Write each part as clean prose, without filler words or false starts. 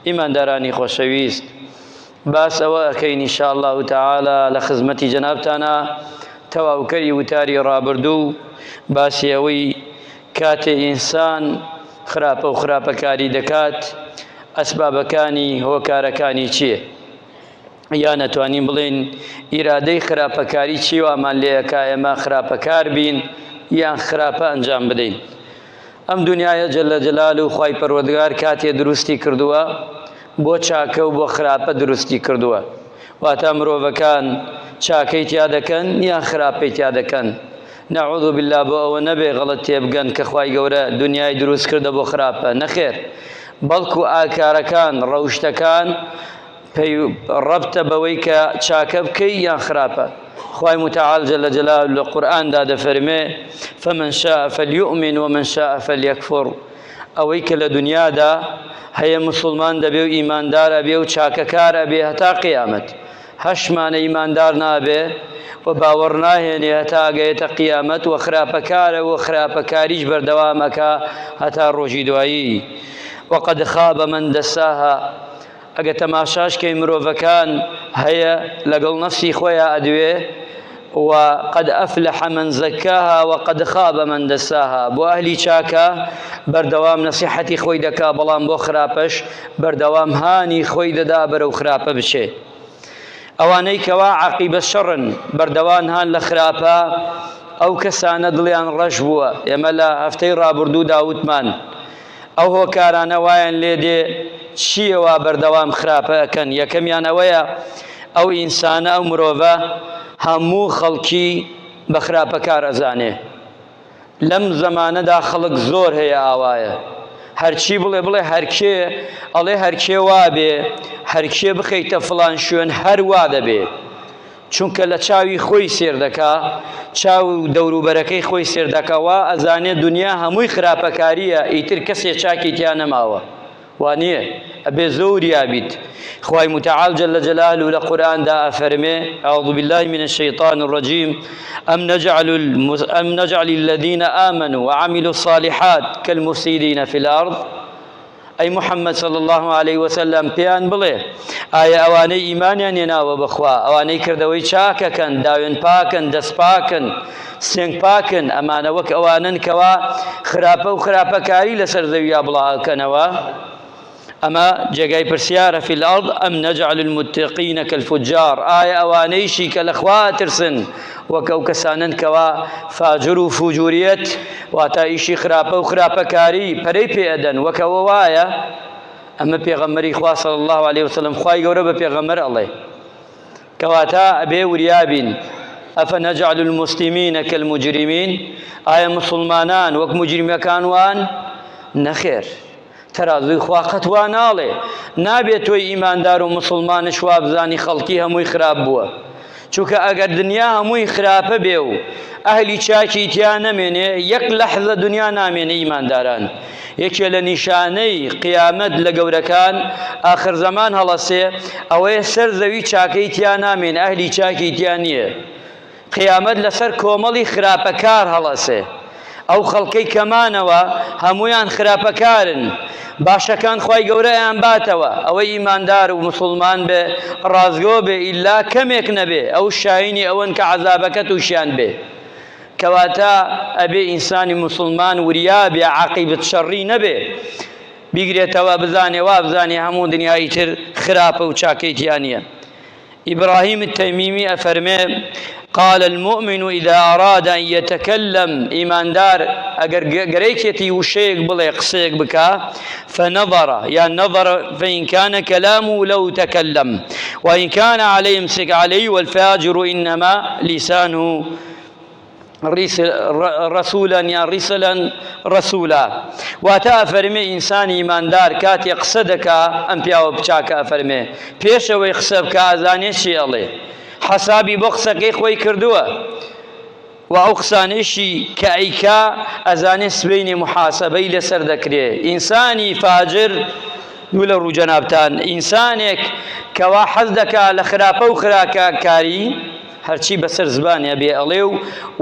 ئیماندارانی خۆشەویست باس ئەوە ئەکەین ان شاء اللە تعالی لە خزمەتی جەنابتانا تەواوکەری وتاری ڕابردوو باسی ئەوەی کاتێ ئینسان خراپە و خراپەکاری دەکات ئەسبابەکانی هۆکارەکانی چییە؟ یان ئەتوانین بڵێین ئیرادەی خراپەکاری چی وامان لێ ئەکا ئێمە خراپەکار بین یان خراپە ئەنجام بدەین ئەم دنیاە جل جلال و خوای پەروەردگار کاتێ دروستی کردووە بۆ چاکە و بۆ خراپە دروستی کردووە واتە مرۆڤەکان چاکەی تیا دەکەن یان خراپەی تیا دەکەن نعوذ بالله بۆ ئەوە نەبێ غەڵەت تێبگەن کە خوای گەورە دنیای دروست کردە بۆ خراپە نەخێر بەڵکو ئاکارەکان ڕەوشتەکان پەی ڕەبتە بەوەی کە چاکە بکەی یان خراپە خوای متعال جل جلاله لە قورئاندا دەفەرمێ فمن شاء فليؤمن ومن شاء فليكفر ئەوەی کە لە دنیادا هەیە مسلمان دەبێ و ئیماندار ئەبێ و چاکەکار ئەبێ هەتا قیامەت هەشمانە ئیماندار نابێ و باوەڕ ناهێنێ هەتا ئەگەیەتە قیامەت و خراپەکارە و خراپەکاریش بەردەوام ئەکا هەتا ڕۆژی دوایی وقد خاب من دساها ئەگە تەماشاش کەی مرۆڤەکان هەیە لەگەڵ نەفسی خۆیا ئەدوێ و قد أفلح من زكاها وقد خاب من دساها بۆ ئەهلی چاکە بەردەوام نەسیحەتی خۆی دەکا بەڵام بۆ خراپەش بەردەوام هانی خۆی دەدا بەرەو خراپە بچێ ئەوانەی کەوا عەقیبە شەڕن بەردەوان هان لە خراپە ئەو کەسانە دڵیان ڕەش بووە ئێمە لە هەفتەی ڕابردوودا وتمان ئەو هۆکارانە وایان لێ دێ چییە وا بەردەوام خراپە ئەکەن یەکەمیان ئەوەیە ئەو ئینسانە ئەو مرۆڤە هەموو خەڵکی بە خراپەکار ئەزانێ لەم زەمانەدا خەڵک زۆر هەیە ئاوایە هەرچی بڵێ بڵێ هەرکێ ئەڵێ هەرکێ وابێ هەرکێ بخەیتە فڵان شوێن هەر وا دەبێ چونکە لە چاوی خۆی سێر دەکا چاو و دەوروبەرەکەی خۆی سێر دەکا وا ئەزانێ دنیا هەمووی خراپەکاریە ئیتر کەسێ چاکی تیا نەماوە وا نییە ئەبێ زۆر یابیت خوای متعال جل جلاله لە قورئاندا ئەفەرمێ أعوذ بالله من الشيطان الرجيم أم نجعل المز... أم نجعل الذين آمنوا وعملوا الصالحات كالمفسدين في الأرض ئەی محمد صلی اللە علیه وسلم پێیان بڵێ ئایا ئەوانەی ئیمانیان هێناوە بەخوا ئەوانەی کردەوەی چاکەکەن داوێن پاکن دەست پاکن سێنگ پاکن ئەمانە وەک ئەوانن کەوا خراپە و خراپەکاری لەسەر زەویا بڵاوکەنەوە ئەمە جێگای پرسیارە فی الارض ئەم نجعل المتقین كالفجار ئایا ئەوانەیشی کە لە خوا ترسن وەک ئەو کەسانەن کەوا فاجر و فوجوریەت واتە ئیشی خراپە و خراپەکاری پەرەی پێ ئەدەن وەک ئەوە وایە ئەمە پێغەمبەری خوا صلی الله علیه وسلم خوای گەورە بە پێغەمبەر ئەڵێ کەواتە ئەبێ وریابین ئەفەنەجعل المسلمین کالمجرمین ئایا مسلمانان وەک مجرمەکان وان نەخێر تەرازووی خوا قەت وا ناڵێ. نابێ تۆی ئیماندار و موسڵمانش وابزانی خەڵکی هەمووی خراپ بووە. چونکە ئەگەر دنیا هەمووی خراپە بێ و ئەهلی چاکی تیا نەمێنێ یەک لەحزە دنیا نامێنێ ئیمانداران. یەکێ لە نیشانەی قیامەت لە گەورەکان ئاخر زەمان هەڵەسێ ئەوەیە سەر زەوی چاکەی تیا نامێنێ ئەهلی چاکی تیا نییە. قیامەت لەسەر کۆمەڵی خراپەکار هەڵەسێ ئەو خەڵکەی کە مانەوە هەموویان خراپەکارن باشەکان خوای گەورە ئەیان باتەوە ئەوەی ئیماندار و مسوڵمان بێ ڕاستگۆ بێ ئیلا کەمێک نەبێ ئەو شاینی ئەوەن کە عەزابەکە تووشیان بێ کەواتە ئەبێ ئینسانی مسوڵمان وریا بێ عەقیبت شەڕی نەبێ بیگرێتەوە بزانێ وابزانێ هەموو دنیای تر خراپە و چاکەی تیا نییە إبراهيم التيميمي أفرمي قال المؤمن إذا أراد أن يتكلم إيمان دار أجر قريكتي وشيك بلي قسيك بكا فنظر يعني نظر فإن كان كلامه لو تكلم وإن كان عليه يمسك عليه والفاجر إنما لسانه ڕەسولەن یان ڕیسلەن ڕەسولا واتە ئەفەرمێ ئینسانی ئیماندار کاتێ قسە دەکا ئەم پیاوە بچاکە ئەفەرمێ پێشەوەی قسە بکا ئەزانێ چی ئەڵێ حەسابی بۆ قسەکەی خۆی کردووە و ئەو قسانەیشی کە ئەیکا ئەزانێ سبەینێ محاسبەی لەسەر دەکرێ ئینسانی فاجر دوو لە ڕوو جەنابتان ئینسانێک کەوا حەز دەکا لە خراپە و خراکە کاری هەرچی بەسەر زبانیا بێ ئەڵێ و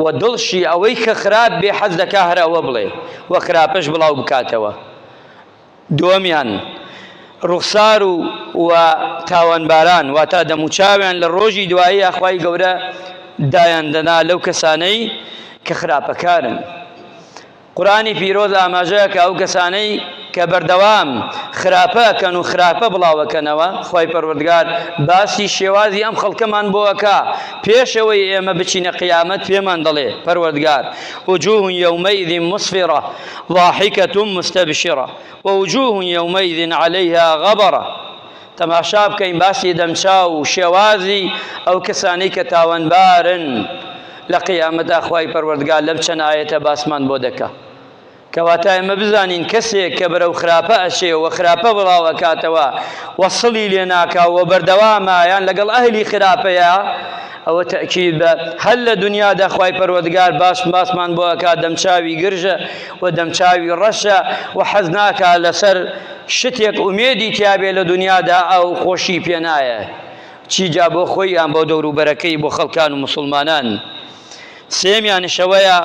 وە دڵشی ئەوەی کە خراپ بێ حەز دەکا هەر ئەوە بڵێ و خراپەش بڵاو بکاتەوە. دووەمیان. ڕوخسار و و تاوانباران واتا دەموچاویان لە ڕۆژی دوایی خوای گەورە دایان دەنا لەو کەسانەی کە خراپەکارن. قورئانی پیرۆز ئاماژە ئەکا ئەو کەسانەی کە بەردەوام خراپە ئەکەن و خراپە بڵاو ئەکەنەوە، خوای پەروەردگار باسی شێوازی ئەم خەڵکەمان بۆ ئەکا پێش ئەوەی ئێمە بچینە قیامەت پێمان دەڵێ پەروەردگار، وجوه یومئذ مسفرە ضاحکە مستبشرە ووجوه یومئذ علیها غبرە. تەماشا بکەین باسی دەمچاو و شێوازی ئەو کەسانەی کە تاوانبارن لە قیامەتا خوای پەروەردگار لەم چەند ئایەتە باسمان بۆ دەکا. کەواتە ئێمە بزانین کەسێک کە بەرەو خراپە ئەچێ و خراپە بڵاو ئەکاتەوە و سڵی لێ ناکا و بەردەوامە یان لەگەڵ ئەهلی خراپەیە ئەوە تەئکید بە هەر لە دنیادا خوای پەروەردگار باش باسمان بۆ ئەکا دەمچاوی گرژە و دەمچاوی ڕەشە و حەز ناکا لەسەر شتێک ئومێدی تیابێ لە دنیادا ئەو خۆشی پێ نایە چی جا بۆ خۆی یان بۆ دەوروبەرەکەی بۆ خەڵکان و موسڵمانان. سێیەمیانش ئەوەیە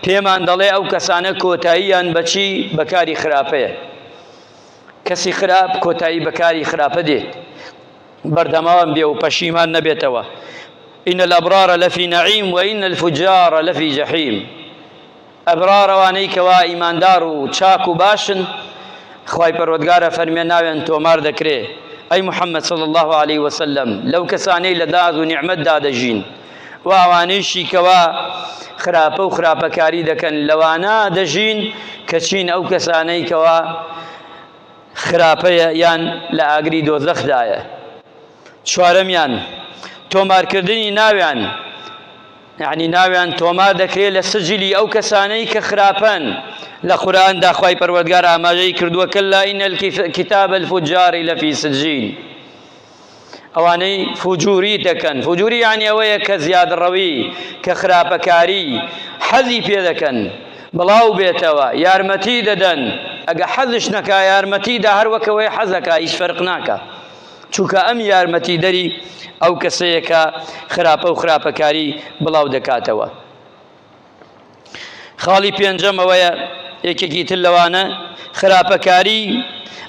پێمان دەڵێ ئەو کەسانە کۆتاییان بەچی بەکاری خراپەیە. کەسی خراپ کۆتایی بەکاری خراپە دێت بەردەماوام بێ و پەشیمان نەبێتەوە. إن الأبرار لفي نعيم وإن الفجار لفي جحيم. ئەبرار ئەوانەی کەوا ئیماندار و چاک و باشن خوای پەروەردگار ئەفەرمێ ناویان تۆمار دەکرێ ئەی محمد صلی اللە علیه وسلم لەو کەسانەی لە ناز و نیعمەتدا دەژین و ئەوانەیشی کەوا خراپە و خراپەکاری دەکەن لەوانە دەژین کە چین ئەو کەسانەی کەوا خراپەیە یان لە ئاگری دۆزەخدایە چوارەمیان تۆمارکردنی ناویان یەعنی ناویان تۆمار دەکرێت لە سجلی ئەو کەسانەی کە خراپەن لە قورئاندا خوای پەروەردگار ئاماژەی کردووە کلا ان کتاب الفجار لفی سجین ئەوانەی فجوری دەکەن فجوری یعنی ئەوەیە کە زیادڕەوی کە خراپەکاری حەزی پێ دەکەن بڵاو بێتەوە یارمەتی دەدەن ئەگە حەزش نەکا یارمەتی دا هەر وەکەوەی حەزەکە هیچ فەرق ناکا چونکە ئەم یارمەتیدەری ئەو کەسەیە کە خراپە و خراپەکاری بڵاو دەکاتەوە. خاڵی پێنجەم ئەوەیە یەکێکی تر لەوانە خراپەکاری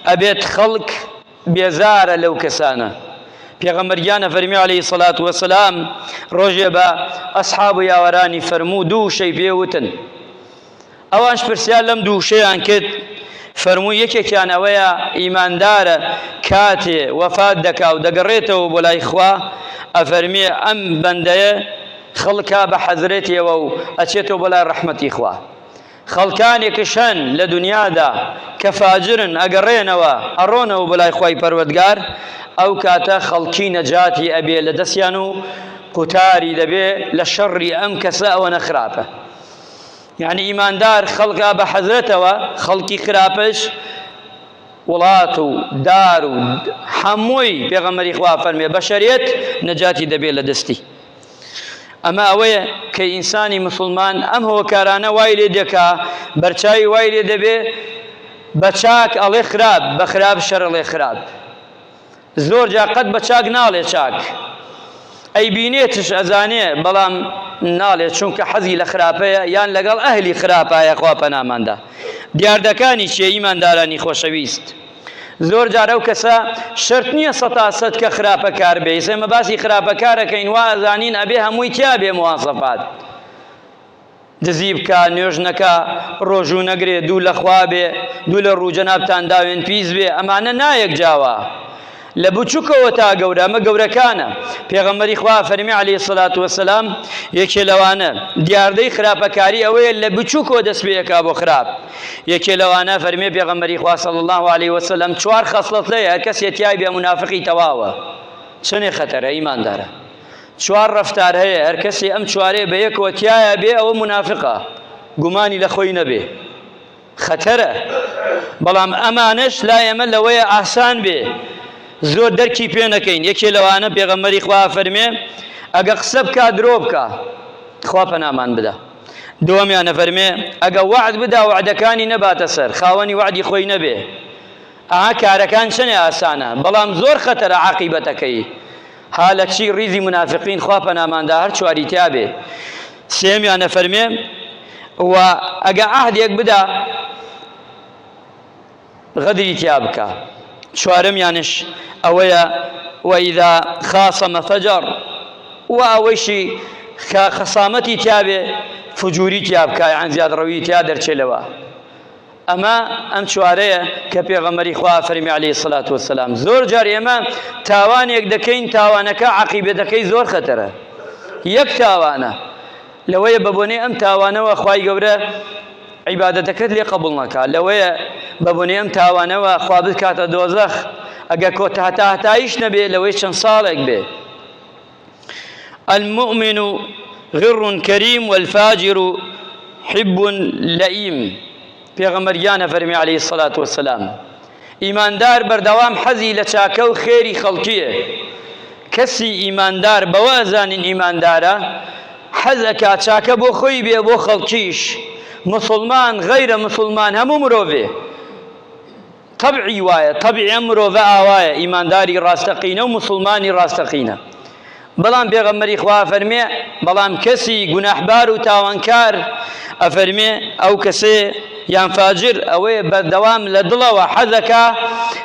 ئەبێت خەڵک بێزارە لەو کەسانە. پێغەمبەر گیانە فەرمی عەلەیهی سەلات وەسەلام ڕۆژێ بە ئەسحاب و یاوەرانی فەرموو دوو شەی پێ وتن. ئەوانش پرسیار لەم دوو وشەیان کرد، فەرمووی یەکێکیان ئەوەیە ئیماندارە کاتێ وەفات دەکا و دەگەڕێتەوە بۆ لای خوا ئەفەرمێ ئەم بەندەیە خەڵکا بە حەزرەتیەوە و ئەچێتەوە بۆ لای ڕەحمەتی خوا. خەڵکانێکش هەن لە دنیادا کە فاجرن ئەگەڕێنەوە ئەڕۆنەوە بۆ لای خوای پەروەردگار ئەو کاتە خەڵکی نەجاتی ئەبێ لە دەستیان و قوتاری دەبێ لە شەڕی ئەم کەسە ئەوەنە خراپە. یعنی ئیماندار خەڵکا بە حەزرەتەوە خەڵکی خراپەش وڵات و دار و هەمووی پێغەمبەری خوا فەرمێ بەشەریەت نەجاتی دەبێت لە دەستی ئەمە ئەوەیە کە ئینسانی مسلمان ئەم هۆکارانە وای لێ دەکا بەرچاوی وای لێ دەبێ بە چاک ئەڵێ خراپ بە خراپ شەرەڵێ خراپ زۆر جار قەت بە چاک ناڵێ چاک ئەیبینێتش ئەزانێ بەڵام ناڵێ چونکە حەزی لە خراپەیە یان لەگەڵ ئەهلی خراپایە خوا پەناماندا دیاردەکانی چیە ئیماندارانی خۆشەویست زۆر جار ئەو کەسە شەرت نییە سەتا سەد کە خراپەکار بێ ئێستا ئێمە باسی خراپەکارەکەین وا ئەزانین ئەبێ هەمووی تیا بێ مواسەفات دزی بکا، نوێژ نەکا، ڕۆژوو نەگرێ، دوو لە خوا بێ، دوو لە ڕوو جەنابتان داوێن پیس بێ، ئەمانە نا یەکجاوە. لە بچوکەوە تا گەورە، ئەمە گەورەکانە. پێغەمبەری خوا فەرمی علیە الصلوة والسلام یەکێ لەوانە دیاردەی خراپەکاری ئەوەیە لە بچوکەوە دەست پێ ئەکا بۆ خراپ. یەکێ لەوانە فەرمی پێغەمبەری خوا صلی الله علیه وسلم چوار خەسڵەت هەیە هەر کەسێ تیای بێ مونافقی تەواوە. چەنێ خەتەرە ئیماندارە. چوار ڕەفتار هەیە هەر کەسێ ئەم چوارەیە بە یەکەوە تیایا بێ ئەوە مونافقە گومانی لە خۆی نەبێ خەتەرە بەڵام ئەمانەش لای ئێمە لەوەیە ئاسان بێ زۆر دەرکی پێ نەکەین یەکێ لەوانە پێغەمبەری خوا فەرمێ ئەگە قسە بکا درۆ بکا خوا پەنامان بدا دووەمیان ئەفەرمێ ئەگە وەعد بدا وەعدەکانی نەباتە سەر خاوەنی وەعدی خۆی نەبێ ئەها کارەکان چەنێ ئاسانە بەڵام زۆر خەتەرە عاقیبەتەکەی ها لە چی ڕیزی منافقین خوا پەناماندا هەر چواری تیا بێ سێمیان ئەفەرمێ و ئەگە عەهدێک بدا غەدری تیا بکا. چوارەمیانش ئەوەیە وإذا خاصم فجر و ئەوەیشی کە خەسامەتی تیابێ فجوری تیا بکا یان زیادڕەوی تیا دەرچێ لەوە ئەمە ئەم چوارەیە کە پێغەمبەری خوا فەرمی عەلەیهی سەلات وەسەلام زۆر جار ئێمە تاوانێک دەکەین تاوانەکە عەقیبەتەکەی زۆر خەتەرە یەک تاوانە لەوەیە بە بۆنەی ئەم تاوانەوە خوای گەورە عیبادەتەکەت لێ قبوڵ نەکا لەوەیە بە بۆنەی ئەم تاوانەوە خوا بتکاتە دۆزەخ ئەگەر کۆتا هەتا هەتاییش نەبێ لەوەی چەند ساڵێک بێ المؤمن غر كريم والفاجر حب لئيم پێغەمبەر گیانە فەرمی عەلەیهی سەلات وەسەلام ئیماندار بەردەوام حەزی لە چاکە و خێری خەڵکیە کەسی ئیماندار بەوە ئەزانین ئیماندارە حەز ئەکا چاکە بۆ خۆی بێ بۆ خەڵکیش مسلمان غەیرە مسلمان هەموو مرۆڤێ تەبعی وایە، تەبعی ئەم مرۆڤە ئاوایە، ئیمانداری ڕاستەقینە و موسڵمانی ڕاستەقینە. بەڵام پێغەمبەری خوا ئەفەرمێ، بەڵام کەسی گوناحبار و تاوانکار ئەفەرمێ، ئەو کەسێ یان فاجر ئەوەیە بەردەوام لە دڵەوە حەزەکا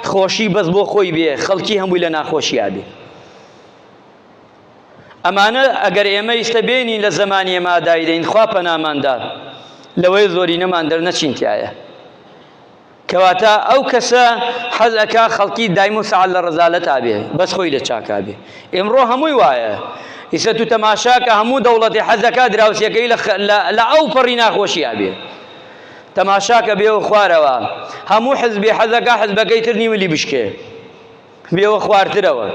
خۆشی بەس بۆ خۆی بێ، خەڵکی هەمووی لە ناخۆشیا بێ. ئەمانە ئەگەر ئێمە ئیستە بێنین لە زەمانی ئێمە دایدەین خوا پەنامان دا لەوەی زۆرینەمان دەرنەچین تایە. کەواتە ئەو کەسە حەز ئەکا خەڵکی دایم و سەعات لە ڕەزالەتا بێ بەس خۆی لە چاکا بێ ئیمڕۆ هەمووی وایە ئیسە تو تەماشاکە هەموو دەوڵەتی حەزەکا دراوسێکەی لە ئەو پەڕی ناخۆشییا بێ تەماشاکە بێ و خوارەوە هەموو حزبی حەزەکا حزبەکەی تر نیولی بشکێ بێوە خوارترەوە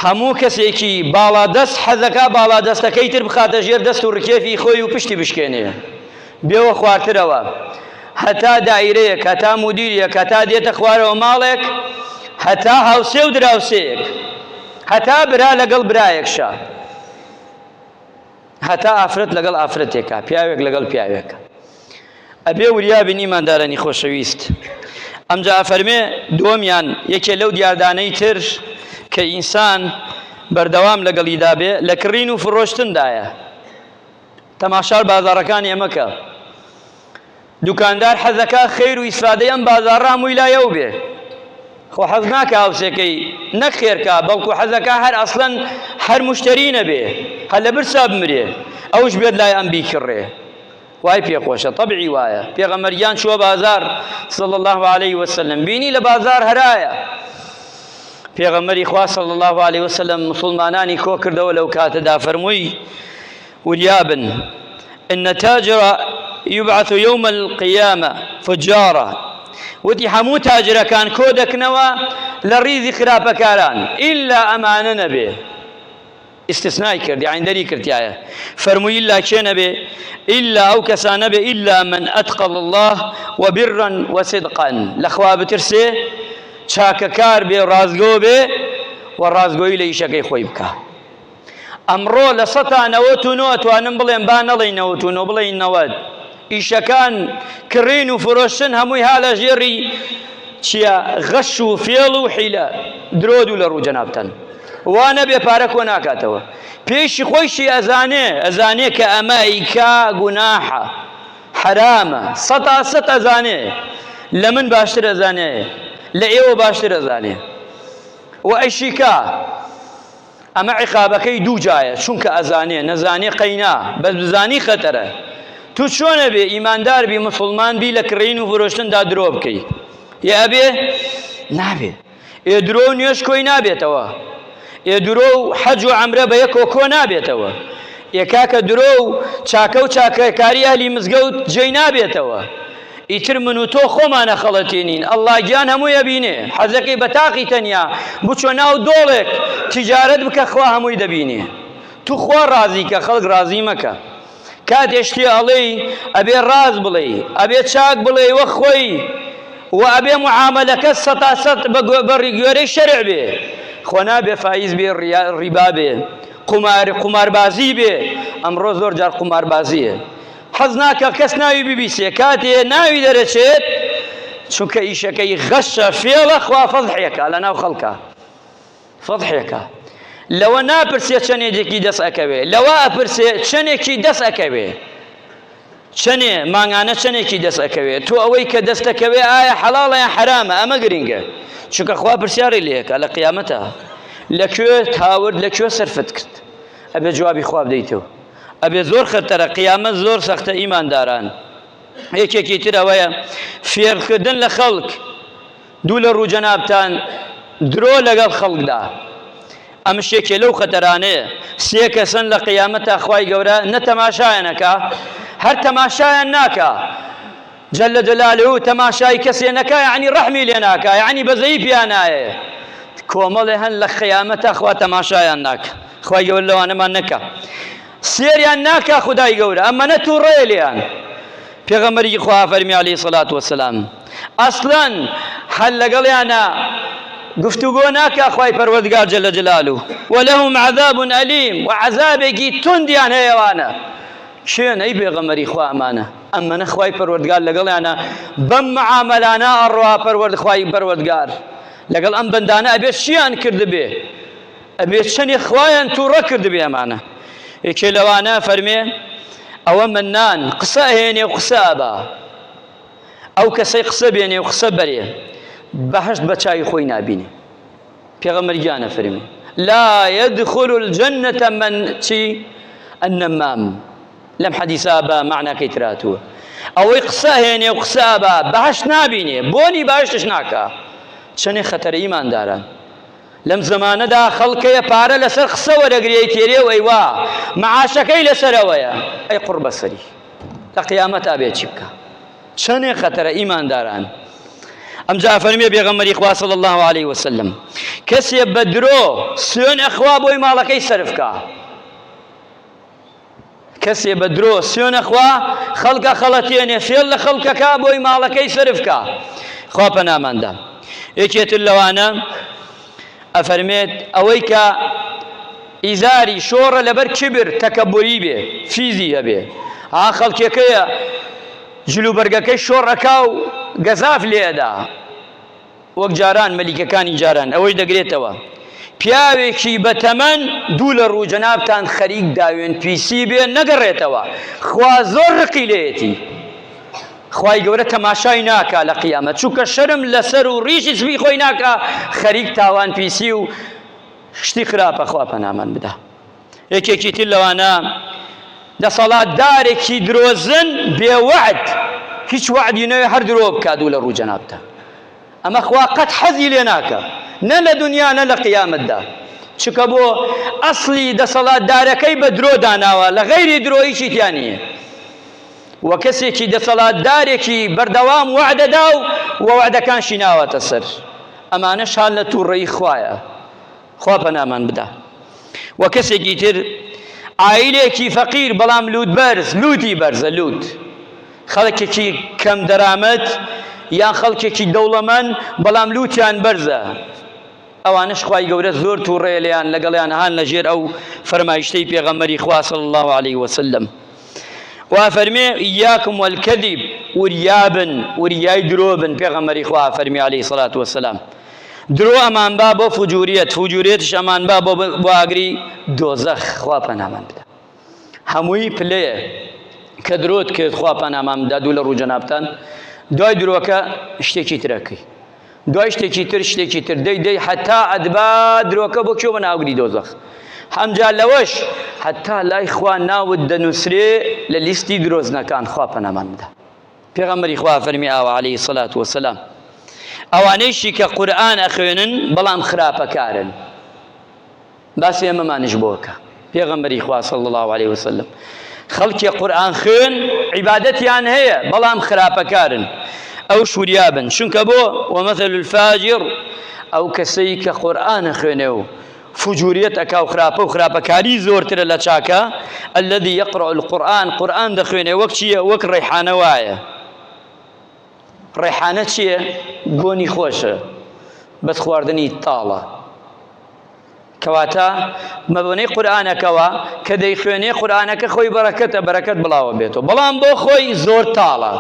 هەموو کەسێکی باڵادەست حەزەکا باڵادەستەکەی تر بخاتە ژێر دەست و ڕکێفی خۆی و پشتی بشکێنێ. بێوە خوارترەوە. هەتا دائیرەیەک، هەتا مودیریەک، هەتا دێتە خوارەوە ماڵێک، هەتا هاوسێ و دراوسێیەک، هەتا برا لەگەڵ برایەکشا. هەتا ئافرەت لەگەڵ ئافرەتێکا، پیاوێک لەگەڵ پیاوێک. ئەبێ وریا بین ئیماندارانی خۆشەویست. ئەمجا ئەفەرمێ دووەمیان یەکێ لەو دیاردانەی تر کە ئینسان بەردەوام لەگەڵیدا بێ لە کڕین و فڕۆشتندایە. تەماشار بازاڕەکانی ئێمە کە. دوکاندار حەزەکا خێر و ئیسفادەی ئەم بازاڕە هەمووی لای ئەو بێ خۆ حەز ناکا هاوسێکەی نەک خێرکا بەڵکو حەزەکا هەر ئەسڵەن هەر مشتری نەبێ هەر لە برسا بمرێ ئەوش بێت لای ئەم بیکڕێ وای پێخۆشە طبعی وایە پێغەمبەر گیان چووە بازار صلی الله علیه وسلم بینی لە بازار هەرایە پێغەمبەری خوا صلی الله علیه وسلم مسلمانانی کۆ کردەوە لەو کاتەدا فەرمووی وریابن ان تاجر یبعث یوم القیامە فجارا وتی هەموو تاجرەکان کۆ دەکنەوە لە ڕیزی خراپەکاران ئیلا ئەمانە نەبێ استثنای کرد یعنی دەری کردایە فەرمووی ئیلا کێ نەبێ ئیلا ئەو کەسانە بێ ئیلا من ئەتقە الله وبرا وصدقا لە خوا بترسێ چاکەکار بێ ڕاستگۆ بێ و ڕاستگۆیی لە ئیشەکەی خۆی بکە ئەمڕۆ 99% ئەتوانم بڵێم با نەڵێین 99 بڵێین 90 ئیشەکان کڕین و فرۆشتن هەمووی ها لە ژێڕی چییە غەش و فێڵ و حیلە درۆ دوو لە ڕوو جەنابتان وا نەبێ پارە کۆ ناکاتەوە پێشی خۆیشی ئەزانێ ئەزانێ کە ئەمە ئیکا گوناحە حەرامە سەتا سەت ئەزانێ لە من باشتر ئەزانێ لە ئێوە باشتر ئەزانێ و ئەیشیکا ئەمە عیقابەکەی دوو جایە چونکە ئەزانێ نەزانێ قەینا بەس بزانی خەتەرە تو چۆن ئەبێ ئیماندار بی موسڵمان بی لە کڕین و فرۆشتندا درۆ بکەی یە ئەبێ نابێ ئێ درۆ و نوێژ کۆی نابێتەوە ئێ درۆ و حەج و عەمرە بە یەکۆ کۆ نابێتەوە ئێ کاکە درۆ و چاکە و چاکەکاری ئەهلی مزگەوت جێی نابێتەوە ئیتر من و تۆ خۆمان ئەخەڵەتێنین ئەڵڵا گیان هەمووی ئەبینێ حەزەکەی بە تاقی تەنیا بچۆ ناو دۆڵێک تیجارەت بکە خوا هەمووی دەبینێ تو خوا ڕازی کە خەڵک ڕازی مەکە کاتێ شتێ ئەڵێی ئەبێ ڕاست بڵێی ئەبێ چاک بڵێی وەک خۆی و ئەبێ معامەلەکە سەتا سەت بە گوێرەی شەرع بێ خۆ نابێ فایز بێ ڕیبا بێ قومار قوماربازی بێ ئەمڕۆ زۆر جار قوماربازیە حەز ناکا کەس ناوی ببیسێ کاتێ ناوی دەرەچێت چونکە ئیشەکەی غەشە فێڵە خوا فەزحێکە لە ناو خەڵکە فەزحێکە لەوە ناپرسێ چەندێکی دەست ئەکەوێ لەوە ئەپرسێ چەندێکی دەست ئەکەوێ. چەنێ مانگانە چەنێکی دەست ئەکەوێ تۆ ئەوەی کە دەستەکەوێ ئایا حەڵاڵە یان حەرامە ئەمە گرنگە چونکە خوا پرسیاری لێکا لە قیامەتە لە کوێ تاورد لە کوێ سەرفت کرد ئەبێ جوابی خوا بدەیتەوە ئەبێ زۆر خەتەرە قیامەت زۆر سەختە ئیمانداران یەکێکی تر ئەوەیە فێرکردن لە خەڵک دوو لە ڕوو جەنابتان درۆ لەگەڵ خەڵکدا ئەمش یەکێ لەو خەتەرانەیە سێ کەسن لە قیامەتا خوای گەورە نە تەماشایان ئەکا هەر تەماشایان ناکا جل جلاله تەماشای کەسێ نەکا یعنی ڕەحمی لێ ناکا یعنی بەزەیی پیا نایێ کۆمەڵێ هەن لە قیامەتا خوا تەماشایان ناکا خوای گەورە لەوانەمان نەکا سێریان ناکا خودای گەورە ئەمەنە تووڕەیە لێیان پێغەمبەری خوا فەرمی عەلەیهی سەلات وەسەلام ئەسڵەن هەر لەگەڵیانە گفتوگۆ ناکا خوای پەروەردگار جل جلاله ولهم عذاب ئەلیم و عەزابێکی توندیان هەیە ئەوانە کێن ئەی پێغەمبەری خوا ئەمانە ئەمەنە خوای پەروەردگار لەگەڵیانە بەم معامەلانە ئەڕوا پەروەرد خوای پەروەردگار لەگەڵ ئەم بەندانە ئەبێ چیان کردبێ ئەبێ چەنێ خوایان تووڕە کردبێ ئەمانە یەکێ لەوانە فەرمێ ئەوە منان قسە ئەهێنێ و قسە ئەبا ئەو کەسەی قسە بێنێ و قسە بەرێ بەهەشت بە چاوی خۆی نابینێ پێغەمبەر گیانە فەرمی لا يدخل الجنة من چی النمام لەم حەدیسا بە معناکەی تراتووە ئەوەی قسە هێنێ و قسە بە بەهەشت نابینێ بۆنی بەهەشتش ناکا چەنێ خەتەرە ئیمانداران لەم زەمانەدا خەڵکەیە پارە لەسەر قسە وەرەگرێ تێرێ و ئەیوا معاشەکەی لەسەرەوەیە ئەی قوڕ بەسەری لە قیامەتا بێ چی بکا چەنێ خەتەرە ئیمانداران ئەمجا فەرمیێ پێغەمبەری خوا صلی الله علیه وسلم کەسێ بە درۆ سوێن ئەخوا بۆی ماڵەکەی سەرف کا کەسێ بە درۆ سوێن ئەخوا خەڵکە خەڵەتێنێ فێڵ لە خەڵکەکە بۆی ماڵەکەی سەرف کا خوا پەناماندا یەکێتر لەوانە ئەفەرمێت ئەوەی کە ئیزاری شۆڕە لەبەر کبر تەکەبوری بێ فیزی هەبێ ها خەڵکێکەیە جلوبەرگەکەی شۆڕ ئەکا و گەزاف لێدا وەک جاران مەلیکەکانی جاران ئەوەش دەگرێتەوە پیاوێکی بەتەمەن دوو لە ڕوو جەنابتان خەریک داوێن پیسی بێ نەگەڕێتەوە خوا زۆر ڕقی لێیەتی خوای گەورە تەماشای ناکا لە قیامەت چونکە شەرم لەسەر و ڕیشی سپی خۆی ناکا خەریک تاوان پیسی و شتی خراپە خوا پەنامان بدا یەکێکی تر لەوانە دەسەڵاتدارێکی درۆزن بێ وەعد هیچ وەعدی نەوێ هەر درۆ بکات و لە ڕوو جەنابتە ئەمە خوا قەت حەزی لێ ناکا نە لە دنیا نە لە قیامەتدا چکە بۆ ئەسلی دەسەڵاتدارەکەی بە درۆ داناوە لە غەیری درۆ هیچی تیا نییە و کەسێکی دەسەڵاتدارێکی بەردەوام وەعدەدا و و وەعدەکانشی ناوەتە سەر ئەمانەش هان لە تووڕەیی خوایە خوا پەنامان بدا و کەسێکی تر عایلێکی فەقیر بەڵام لوت بەرز لوتی بەرزە لوت خەڵکێکی کەم دەرامەت یان خەڵکێکی دەوڵەمەند بەڵام لوتیان بەرزە ئەوانەش خوای گەورە زۆر تووڕەیە لێیان لەگەڵیان هان لەژێر ئەو فەرمایشتەی پێغەمبەری خوا صلی الله علیه وسلم وا فەرمێ ئیاکم والکذب وریابن وریای درۆ بن پێغەمبەری خوا فەرمی علیه الصلاة والسلام درۆ ئەمان با بۆ فجوریەت فجوریەتش ئەمان با بۆ بۆ ئاگری دۆزەخ خوا پەنامان بدە هەمووی پلەیە کە درۆت کرد خوا پەنامان بدا دوو لە ڕوو جەنابتان دوای درۆکە شتێکی ترەکەی دوای شتێکی تر شتێکی تر دەی دەی حتا ئەدبا درۆکە بۆ کوێ بە ناوگری دۆزەخ هەمجا لەوەش حتا لای خوا ناوت دەنووسرێ لە لیستی درۆزنەکان خوا پەنامان بدا پێغەمبەری خوا فەرمی ئاوە عەلەیهی سەلات وەسەلام ئەوانەیشی کە قورئان ئەخوێنن بەڵام خراپەکارن باسی ئێمەمانیش بۆ کە پێغەمبەری خوا صلی الله علیه وسلم خەڵکی قورئان خوێن عیبادەتیان هەیە بەڵام خراپەکارن ئەو شوریابن چونکە بۆ ومثل الفاجر ئەو کەسەی کە قورئان خوێنێ و فجوریەت ئەکا و خراپە و خراپەکاری زۆرترە لە چاکە الذي يقرأ القرآن قورئان دەخوێنێ وەک چییە وەک ڕێحانە وایە ڕێحانە چییە گۆنی خۆشە بەس خواردنی تاڵە کەواتە مەبۆنەی قورئانەکەوە کە دەیخوێنێ قورئانەکە خۆی بەرەکەتە بەرەکەت بڵاوە بێتەوە بەڵام بۆ خۆی زۆر تاڵە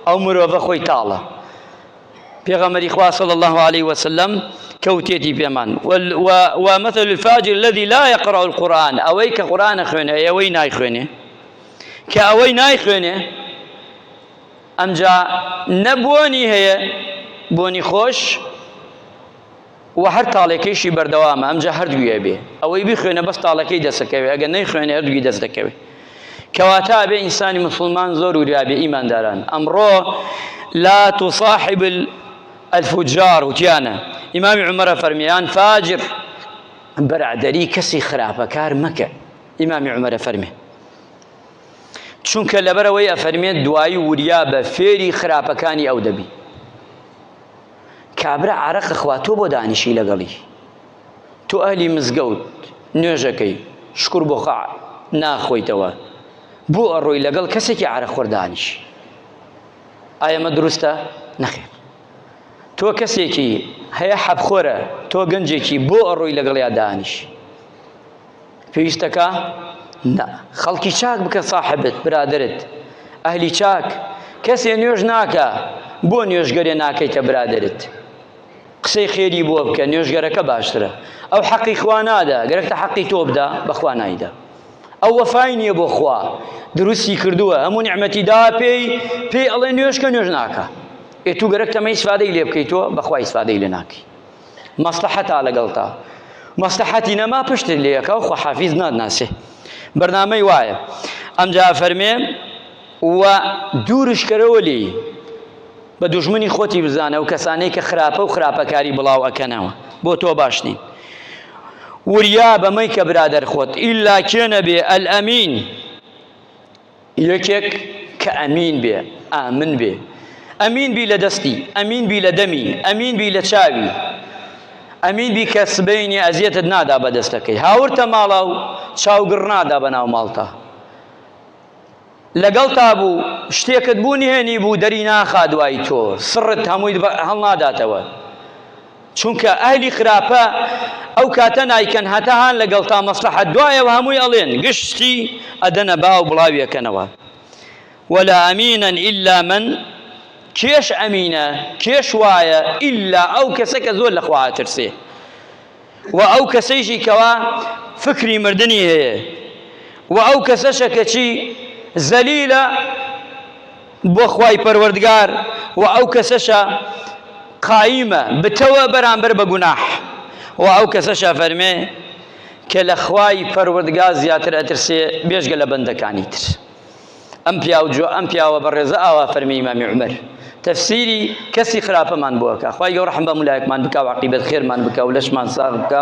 ئەو مرۆڤە خۆی تاڵە پێغەمبەری خوا صلی الله علیه وسلم کەوتێتی پێمان ومثل الفاجر الذي لا يقرأ القرآن ئەوەی کە قورئان خوێنێ ئەوەی نایخوێنێ. کە ئەوەی نایخوێنێ ئەمجا نە بۆنی هەیە بۆنی خۆش و هەر تاڵێکەیشی بەردەوامە ئەمجا هەردووی ئەبێ ئەوەی بیخوێنە بەس تاڵەکەی دەسەکەوێ ئەگەر نەیخوێنێ هەردووی دەست دەکەوێ کەواتە ئەبێ ئینسانی مسلمان زۆر وریا بێ ئیمانداران ئەمڕۆ لا تصاحب الفجار وتیانە ئیمامی عومەرە فەرمیان فاجر بەرادەری کەسی خراپەکار مەکە ئیمامی عومەرە فەرمێ چونکە لەبەرەوەی ئەفەرمێت دوایی وریا بە فێری خراپەکانی ئەو دەبی کابرا عەرەق خوا تۆ بۆ دانیشی لەگەڵی تۆ ئەهلی مزگەوت نوێژەکەی شکر بۆ خوا ناخۆیتەوە بۆ ئەڕۆی لەگەڵ کەسێکی عەرەق خۆر دانیشی ئایا ئەمە دروستە نەخێر تۆ کەسێکی هەیە حەبخۆرە تۆ گەنجێکی بۆ ئەڕۆی لەگەڵیا دانیشی پێویستەکە نا خەڵکی چاک بکە ساحبت برادرت ئەهلی چاک کەسێ نوێژ ناکە بۆ نوێژگەرێ ناکەیتە برادرت قسەی خێری بۆ بکە نوێژگەرەکە باشترە ئەو حەقی خوا نادا گەرەکتە حەقی تۆ بدا بەخوا نایدا ئەو وەفای نییە بۆ خوا دروستی کردووە هەموو نیعمەتی دا پێی پێی ئەڵێ نوێژکە نوێژ ناکە ئێ تو گەرەکتە مە ئیسفادەی لێ بکەیت تۆ بەخوا ئیسفادەی لێ ناکەی مەسلحەتا لەگەڵتا مەسلحەتی نەما پشتت لێیەکا و خواحافیز ناتناسێ بەرنامەی وایە ئەمجا فەرمێ و دوورشکەرەوە لێی بە دوژمنی خۆتی بزانە و کەسانەی کە خراپە و خراپەکاری بڵاو ئەکەنەوە بۆ تۆ باش نین وریا بەمەی کە برادەر خۆت ئیلا کێ نەبێ ئەلئەمین یەکێک کە ئەمین بێ، ئامن بێ. ئەمین بی لە دەستی، ئەمین بی لە دەمی، ئەمین بی لە چاوی. ئەمین بی کە سبەینێ ئەزیەتت نادا بە دەستەکەی. هاورتە ماڵا و چاوگڕ نادا بە ناو ماڵتا. لەگەڵتا بوو، شتێکت بوو نهێنی بوو دەری ناخا دوای تۆ، سڕت هەمووی هەڵناداتەوە. چونکە ئەهلی خراپە ئەو کاتە نایکەن هەتا هان لەگەڵتا مەسلحەت دوایەوە هەمووی ئەڵێن گشتی ئەدەنە باو بڵاوی ئەکەنەوە ولا ئەمینە ئیلا من کێش ئەمینە کێش وایە ئیلا ئەو کەسە کە زۆر لە خوا ئەترسێ و ئەو کەسەیشی کەوا فکری مردنی هەیە و ئەو کەسەشە کەچی زەلیلە بۆ خوای پەروەردگار وە ئەو کەسەشە قایمە بتەوە بەرامبەر بە گوناح وە ئەو کەسەشە فەرمێ کە لە خوای پەروەردگار زیاتر ئەترسێ بێژگە لە بەندەکانی تر ئەم پیاو جۆ ئەم پیاوە بەڕێزە ئاوا فەرمی ئیمامی عومەر تەفسیری کەسی خراپەمان بۆ ئەکا خوای گەورە ڕەحم بە مولایەکمان بکا و عەقیبەت خێرمان بکا و لەشمان ساغ بکا.